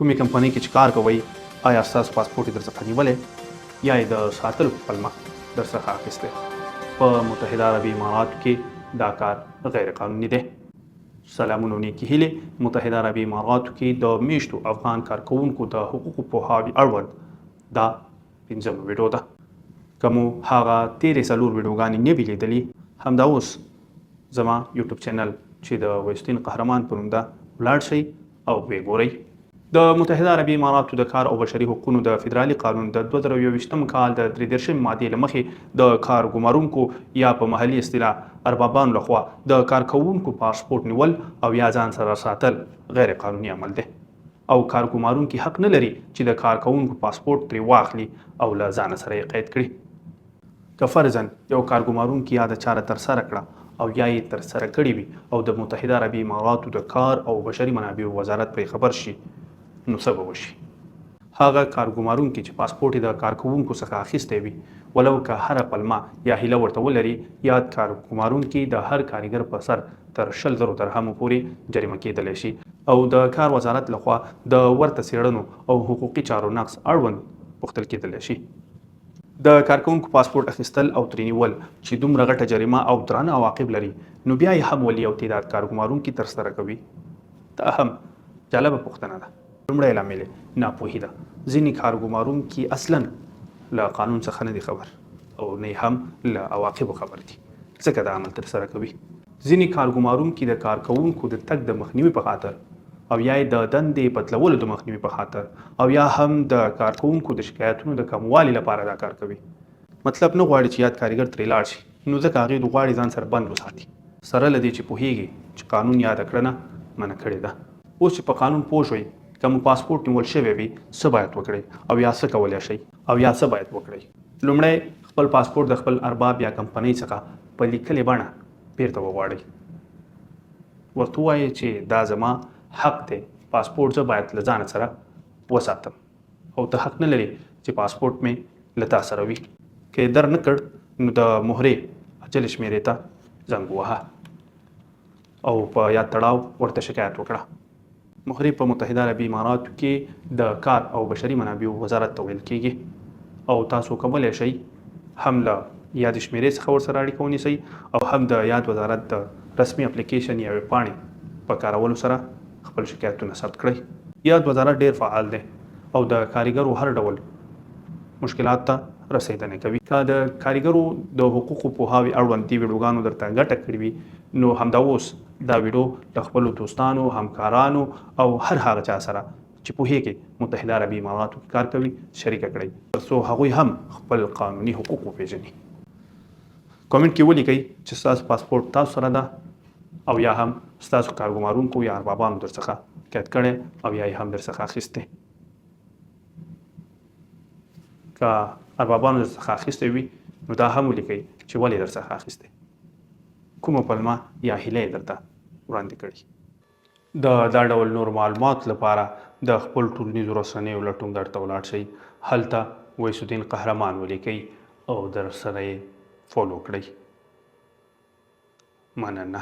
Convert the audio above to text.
کومې کمپنۍ کې چې کار کوئ، آیا ستاسو پاسپورټ یې درڅخه نیولی یا یې د ساتلو په پلمه درڅخه اخیستی؟ په متحده عربي اماراتو کې دا کار غیر قانوني دی. سلامونه او نیکې هیلې. متحده عربي اماراتو کې د میشتو افغان کارکوونکو د حقوقو پوهاوي اړوند دا پنځمه ویډیو ده. که مو هغه تیرې څلور ویډیوګانې نه وي لیدلي، همدا اوس زما یوټیوب چینل چې د ویستین قهرمان په نوم ده ولاړ شئ او ویې ګورئ. د متحده عربي اماراتو د کار او بشري حقونو د فدرالي قانون د 2021 کال د 33 مادې له مخې د کار ګمارونکو یا په محلي اصطلاح اربابانو له خوا د کارکوونکو پاسپورټ نیول او یا ځان سره ساتل غیر قانوني عمل دی او کارګمارونکي حق نه لري چې د کارکوونکو پاسپورټ ترې واخلي او له ځانه سره یې قید کړي. که فرضاً یو کارګمارونکي یاده چاره ترسره کړه او یا یې ترسره کړې وي او د متحده عربي اماراتو د کار او بشري منابعو وزارت پرې خبر شي نو څه به وشي؟ هغه کارګمارونکي چې پاسپورټ یې د کارکوونکو څخه اخیستی وي، ولو که هره پلمه یا حیله ورته ولري، یاد کارګمارونکي د هر کاریګر په سر تر 20 زرو درهمو پورې جریمه کیدلی شي او د کار وزارت له خوا د ورته څیړنو او حقوقي چارو نقض اړوند پوښتل کیدلی شي. د کارکوونکو پاسپورټ اخیستل او ترې نیول چې دومره غټه جریمه او درانه عواقب لري، نو بیا یې هم ولې یو تعداد کارګمارونکي ترسره کوي؟ دا هم جالبه پوښتنه ده. لومړی لامل یې ناپوهي ده. ځینې کارګمارونکي اصلاً له قانون څخه نه دي خبر او نه یې هم له عواقبو خبر دي، ځکه دا عمل ترسره کوي. ځینې کارګمارونکي د کارکوونکو د تګ د مخنیوي په خاطر او یا یې د دندې بدلولو د مخنیوي په خاطر او یا هم د کارکوونکو د شکایتونو د کموالي لپاره دا کار کوي. مطلب نه غواړي چې یاد کاریګر ترې لاړ شي، نو ځکه هغوی غواړي ځان سره بند وساتي. سره له دې چې پوهېږي چې قانون یاده کړنه منع کړې ده. اوس چې په قانون پوه شوئ، که مو پاسپورټ نیول شوی وي، څه باید وکړئ او یا څه کولای شئ؟ او یا څه باید وکړئ؟ لومړی، خپل پاسپورټ د خپل ارباب یا کمپنۍ څخه په لیکلې بڼه بیرته وغواړئ. ورته ووایئ چې دا زما حق دی، پاسپورټ زه باید له ځانه سره وساتم او ته حق نه لرې چې پاسپورټ مې له تا سره وي. که یې در نه کړ نو د مهرې عاجلې شمېرې ته زنګ ووهه او په یاد تړاو ورته شکایت وکړه. مهرې په متحده عربي اماراتو کې د کار او بشري منابعو وزارت ته ویل کېږي او تاسو کولی شئ هم له یادې شمېرې څخه ورسره اړیکه ونیسئ او هم د یاد وزارت د رسمي اپلیکیشن یا ویبپاڼې په کارولو سره خپل شکایتونه ثبت کړئ. یاد وزارت ډېر فعال دی او د کاریګرو هر ډول مشکلات ته رسېدنه کوي. که د کاریګرو د حقوقو پوهاوي اړوند دې ویډیوګانو درته ګټه کړې وي نو همدا اوس دا ویډیو له خپلو دوستانو، همکارانو او هر هغه چا سره چې پوهیږئ متحده عربي اماراتو کې کار کوي شریکه کړئ ترڅو هغوی هم خپل قانوني حقوق وپیژني. کومنټ کې ولیکئ چې ستاسو پاسپورټ تاسو سره ده او یا هم ستاسو کارګمارونکو یا اربابانو درڅخه قید کړی او یا یې هم درڅخه اخیستی. که اربابانو درڅخه اخیستی وي نو دا هم ولیکئ چې ولې درڅخه اخیستی، کومه پلمه یا حیله یې درته وړاندې کړې. د دا ډول نورو معلوماتو لپاره د خپل ټولنیزو رسنیو لټونګر ته ولاړ شئ، هلته ویس الدین قهرمان ولیکئ او درسره یې فالو کړئ. مننه.